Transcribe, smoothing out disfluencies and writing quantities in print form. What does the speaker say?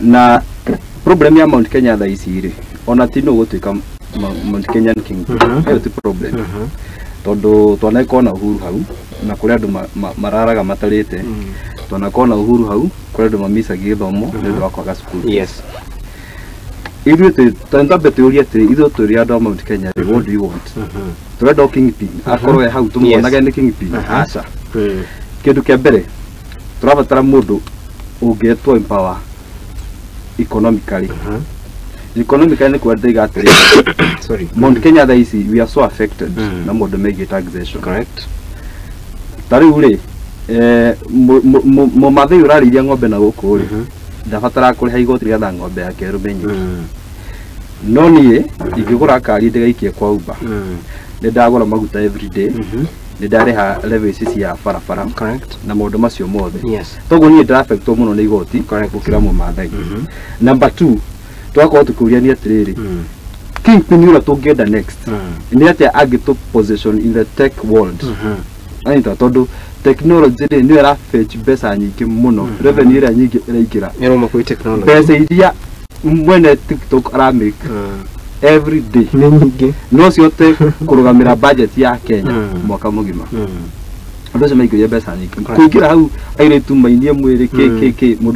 Na problem ya Mount Kenya thaa ici rĩ, ona ti nũ gũtuĩka Mount Kenyan king, ĩyo ti problem, tondũ twanakorwo na Uhuru hau na kũrĩ andũ mararaga matarĩte. Twanakorwo na Uhuru hau, kũrĩ andũ mamicagia gĩthomo nĩ ũndũ wa kwaga cukuru. Ithuĩ twambe twĩũrie atĩrĩ, ithuĩ tũrĩ andũ a Mount Kenya rĩ, what do you want? Tũrenda o kingpin akorwo e hau tũmuonage nĩ kingpin? Aca. Kĩndũ kĩa mbere tũrabatara mũndũ ũngĩtwo empower economically. Economically nĩ kuga ndĩiga atĩrĩ, Sorry. Mount Kenya thaa ici we are so affected na maũndũ megiĩ taxation. Ta rĩu rĩ, mũmathai ũrarĩithia ng'ombe na gũkũ rĩ, ndabataraga kũrĩha igoti nĩgetha ng'ombe yake ĩrũme nyeki. No niĩ ingĩgũra kari ndĩgaikie kwa Uber, nĩ ndagũra maguta every day, nĩ ndarĩha levies cia barabara na maũndũ macio mothe. Toguo niĩ ndĩrafectwo mũno nĩ igoti gũkĩra mũmathai. Number two, twakorwo tũkĩũria atĩrĩrĩ, kingpin ũrĩa tũngĩenda next nĩ atĩa angĩtũ position in the tech world? Anyita, tondũ technology rĩ, nĩyo ĩrafetch mbeca nyingĩ mũno, revenue ĩrĩa nyingĩ ĩraingĩra Ĩrauma kwĩ technology. Mbeca iria mwene TikTok aramake every day nĩ nyingĩ. No cihote kũrũgamĩra budget ya Kenya mwaka mũgima. Andũ acio maingĩria mbeca nyingĩ. Kũingĩra hau airĩtu mainie mwĩrĩ kĩ kĩ kĩ mũndũ.